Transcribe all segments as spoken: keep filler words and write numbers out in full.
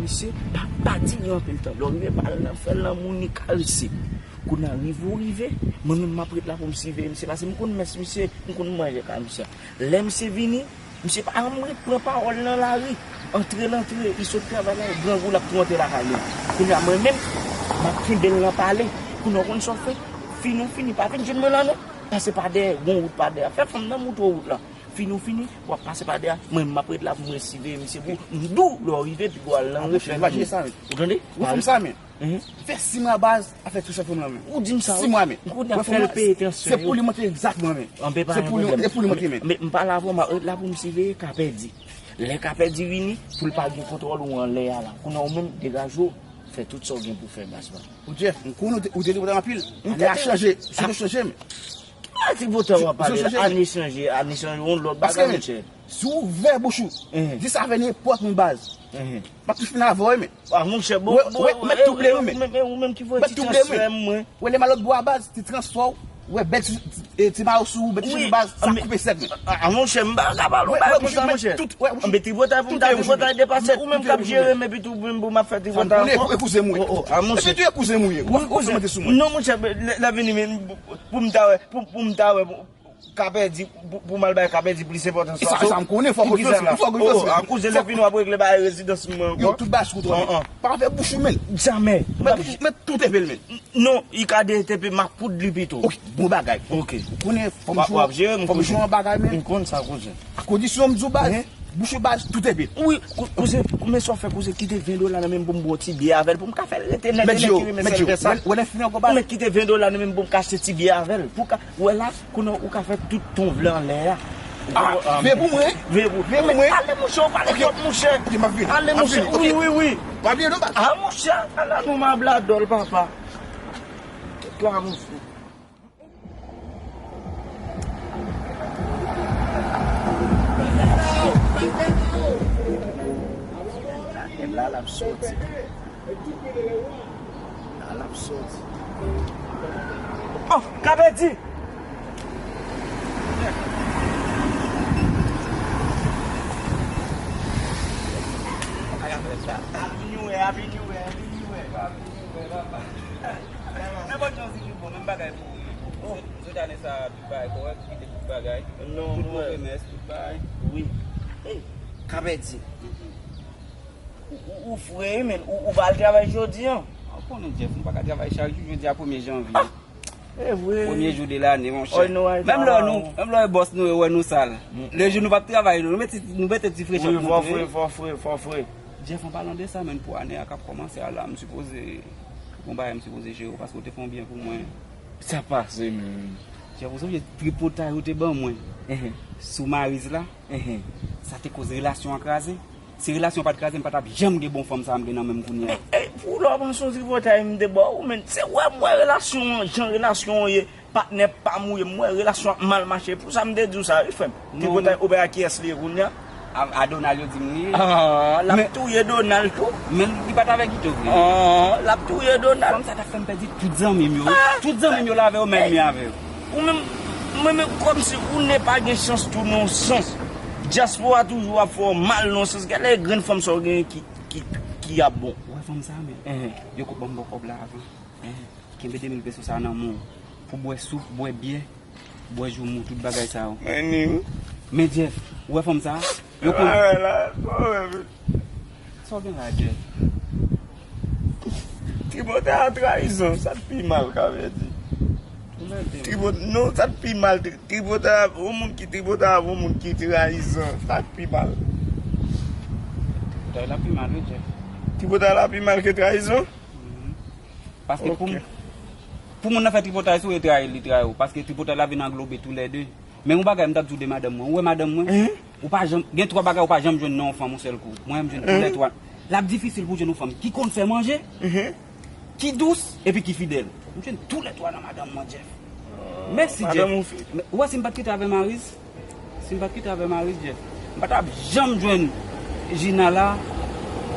Mesye, pa, pa dire anpil tan. Lè w rive pale nan fè lanmou ni karese. Kounye a rive ou rive, mwen menm m ap ret la pou m siveye misye, paske m konn mès misye, m konn manje kay misye. Lè misye vini, misye pa janm ret pran pawòl nan lari. Antre l antre, li sot travay la, grangou l ap tou antre lakay li. Kounye a mwen menm, m ap kenbe l nan pale. Kounye a w konn sa w fè, fini w fini, pa vin jwenn mwen la non. Pase pa dèyè, gon wout pa dèyè. Fè fanm nan moutre w wout la. Fini w fini, w ap pase pa dèyè. Mwen, m ap ret la pou mwen siveye misye pou m di w lè w rive, piga w al nan rechèch. Ou tande? Ou fè m sa, men. Fè sis mwa baz, afè tou sa fanm nan, men. Ou di m sa, sis mwa, men. M konnen fè l peye tansyon. Se pou li monte egzakteman, men. An, pe pa gen pwoblèm. Se pou li monte, men. Men m pa la pou m ap ret la pou m siveye Kapèdi. Lè Kapèdi vini, pou l pa gen kontwòl ou anlè a la. Kounye a ou menm, degaje w, fè tout sa w gen pou fè, baz pa. Ou Jeff, m konnen ou te, ou te tripotay anpil. Ane a chanje, sou te chanje, men. Ki mati botan w ap pale la? Ane chanje, ane chanje, yon lòt bagay, monchè. Si w ouvè bouch ou, di sa vè nenpòt moun baz. M ap tou fini avè w, men. A, monchè, bon, bon, mèt touble ou, men. Ou menm ki voye ti transfè mwen. Wè, lè m al lòt bò a baz, ti transfè w, wè, bèl ti, ti, ti mayo sou ou, bèl ti cheve baz, sa koupe sèk, men. A, monchè, m pa ka pale yon bagay konsa, monchè. Anben tripotay pou m ta tripotay de pasèt, ou menm k ap jere m, epi tou pou m ap fè tripotay ankò. Ou e kouzen m ou ye. A, monchè. Epi tou e kouzen m ou ye. Ou ap monte sou mwen. Non, monchè, lè, lè vini, men, pou m ta wè, pou, pou m ta wè, pou, Kapèdi, pou, pou m al bay Kapèdi plis enpòtans pase w. Sa, sa m konnen, fò konfyans mwen, fò konfyans mwen. A, kouzen, lè fini w ap regle bagay rezidans mwen ankò. Yo, tout bagay sou kontwòl, men. Pa fè bouch ou, men. Jamè. Mèt tout, mèt tout epe l, men. Non, i ka de epe, m ap poud li pito. Ok, bon bagay. Ok. Ou konnen, fò m jwe, fò m jwe yon bagay, men. M konn sa, kouzen. A kondisyon m di w baz. Bouch ou baz, tout epe. Wi, kou-, kouzen, men sa w fè kouzen, kite ven dola nan men m pou m bwè yon ti byè avè l, pou m ka fè l rete nèg, nèg ki renmen sèl fè sa. Ou mèt kite ven dola nan men m pou m ka achte ti byè avè l. Pou ka, wè la, kounye a ou ka fè tout tan w vle anlè a. A, veye pou mwen. Veye pou, veye pou mwen. Ale monchè, ou pale twòp monchè. Ok, m ap vini. Ale monchè, wi, wi, wi. M ap vini non baz. A monchè, ala nou m ap ladòl papa. Tout la monchè. E la l ap soti. La l ap soti. Oh, Kapèdi! Happy New Year, Happy New Year, Happy New Year. Nenpòt jan w di li bon, menm bagay pou ou ye. Oh. Sot ane sa a, tout bagay kòrèk, kite tout bagay. Non, tout move mès, tout bagay. Wi. Ey, Kapèdi. Ou, ou, ou fre, men. Ou, ou pa al travay jodi a? A, ou konnen, Jeff, m pa ka travay chak jou, jodi a premye janvye. E vre. Premye jou de lane, monchè. Menm lè nou, menm lè bòs nou yo wè nou sal. Le jou nou p ap travay, nou mete, nou mete ti frechè pou nou. Wi, fò fre, fò fre, fò fre. Jeff, an palan de sa, menm pou ane a k ap kòmanse a la, m sipoze, gon bagay m sipoze jere w, paske w te fè yon byen pou mwen. Sa pase menm? Jeff, ou sonje tripotay ou te ban mwen sou Mariz la? Sa te koz relasyon an kraze. Si relasyon pa t kraze, m pa t ap janm gen bon fanm sa a m gen nan men m kounye a. E, e, pou lè w panse yon tripotay m te ba w, men se wè m wè relasyon an, jan relasyon an ye, patnè pa m ou ye, m wè relasyon ap mal mache. Pou sa m te di w sa, wi, frè m. Tripotay oubyen a kiyès li ye kounye a? A, a Donald yo di m li ye. Ah, l ap touye Donald tou. Men li pa t avèk Guito vre. Ah, l ap touye Donald. Fanm sa t ap fè m pèdi tout zanmi m yo. Tout zanmi m yo lave yo, men li avè yo. Ou menm, mwen menm kòmsi ou ne pa gen chans tou nan yon sans. Dyaspora toujou ap fè w mal nan yon sans. Gade grenn fanm sa w genyen ki, ki, ki ap bon. Ou wè fanm sa, men. Yo kot ban m bò kòb la avan. Kenbe de mil peso sa nan men w. Pou bwè souf, bwè byè, bwè joumou, tout bagay sa yo. Men Jeff, ou wè fanm sa? Yo konn. Sa w gen la, Jeff? Tripotay a trayizon, sa k pi mal, Kapèdi. Tripotay, non, sa k pi mal, tri-, tripotay a, yon moun ki tripotay a, yon moun ki trayizon, sa k pi mal. Tripotay la pi mal, wi, Jeff. Tripotay la pi mal ke trayizon? Paske pou, pou moun nan fè tripotay sou ou, e trayi l, li trayi w. Paske tripotay la vin anglobe toulède. Men yon bagay m t ap di w de madanm mwen. Ou wè madanm mwen? Ou pa janm, gen twa bagay ou pa janm jwenn nan yon fanm yon sèl kou. Mwen, m jwenn toulètwa. L ap difisil pou jwenn yon fanm ki konn fè manje, ki dous, epi ki fidèl. M jwenn toulètwa nan madanm mwen, Jeff. Mèsi, Jeff. Ou wè si m pa t kite avè Mariz, si m pa t kite avè Mariz, Jeff, m pa t ap janm jwenn Gina la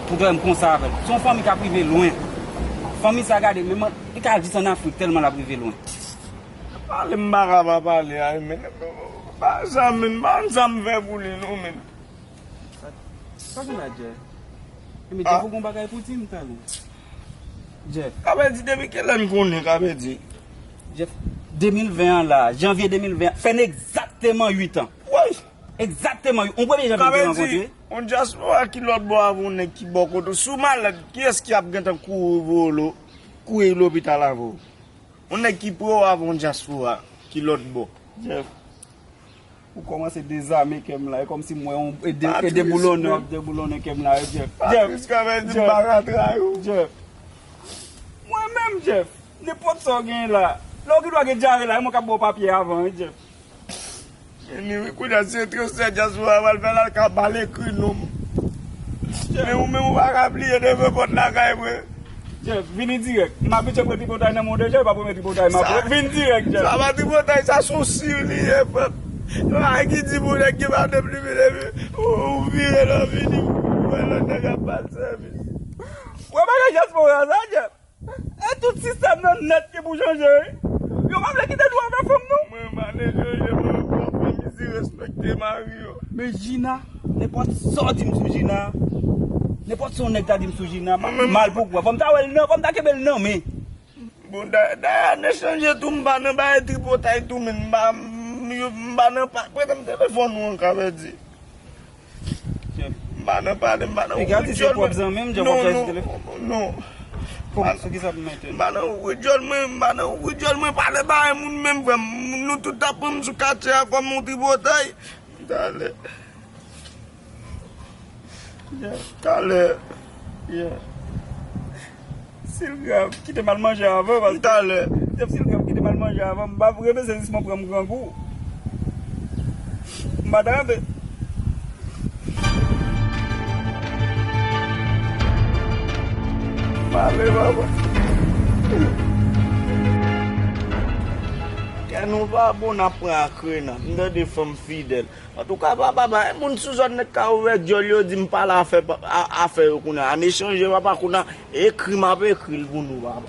pou dòmi konsa avè l. Se yon fanmi k ap rive lwen. Fanmi sa, gade, menm li ka al jis ann Afrik tèlman l ap rive lwen. Pale m pa ka pa pale a, men. Pa sa, men. Pa sa m fè pou li, non, men. Sa gen la, Jeff? Men Jeff, ou gon bagay pou di m talè. Jeff. Ka vle di depi kilè n konnen, ka vle di? Jeff, de mil ven an la, janvye de mil ven an, fè n egzakteman uit an. Woy! Egzakteman uit. On premye janvye n te rankontre. Ka vle di, on dyaspora ki lòt bò avè on nèg ki bò kote w. Si w malad, kiyès ki ap gentan kouri voye w lo-, kouri lopital avè w? On nèg ki pre w avè on dyaspora ki lòt bò. Jeff. Ou kòmanse dezame kè m la. E kòmsi m wè yon, e de, e deboulone, w ap deboulone kè m la, wi, Jeff. Jeff. Patris, ka vle di m pa ka trayi w. Jeff. Mwen menm, Jeff. Nenpòt sa w genyen la. Lè w gen dwa gen dyare la, e mwen k ap ba w papye avan, wi, Jeff. Anyway, kounye a, se transfè dyaspora pral fè la, l ka mal ekri non m. Men ou menm, ou pa ka bliye devan pòt lakay mwen. Jeff, vini dirèk. M abitye pran tripotay nan men w deja, e pa premye tripotay m ap pran. Vin dirèk, Jeff. Sa pa tripotay, sa se yon siri li ye, frè m. Bagay ki di pou nèg ki pa te pli vin epi ou, ou vire lè w vini, ou wè lòt nèg ap ba l sèvis. Wè bagay dyaspora sa, Jeff. E tout sistèm nan nèt ki pou chanje, wi. Yo pa vle kite nou avè fanm, non. Mwen, m ale chanje, mwen, mwen, mwen, mizye respekte mari yo. Men Gina, nenpòt sa w di m sou Gina, nenpòt sa yon nèg ta di m sou Gina, m ap mal pou kwè. Fò m ta wè l nan, fò m ta kenbe l nan men. Bon, da-, dayè, an echanj tou, m pa nan bagay tripotay tou, men m pa, m, yo, m pa nan pa, prete m telefòn ou an, ka vle di. M pa nan pale, m pa nan wouyè. Piga di se pwòp zanmi m, Jeff ap chache telefòn. Non, non. Kòman, sou ki sa pou mete? M pa nan wouyè mwen, m pa nan wouyè mwen, pale bagay moun menm, frè m. Nou tout t ap pran m sou katye a kòm yon tripotay. Talè. Talè. Si l grav, kite m al manje avan, paske talè. Jeff, si l grav, kite m al manje avan. M pa vre, men se jis mwen pran m grangou. M pa ta renmen. M ale, papa. Kè nou pa bon, n ap pran ak Rena. M tande fanm fidèl. Antouka, papa, ba, moun sou zòn nèt ka ouvè dyòl yo, di m pale afè, pa-, a-, afè yo kounye a. An echanj, papa, kounye a, ekri, m ap ekri l pou nou, papa.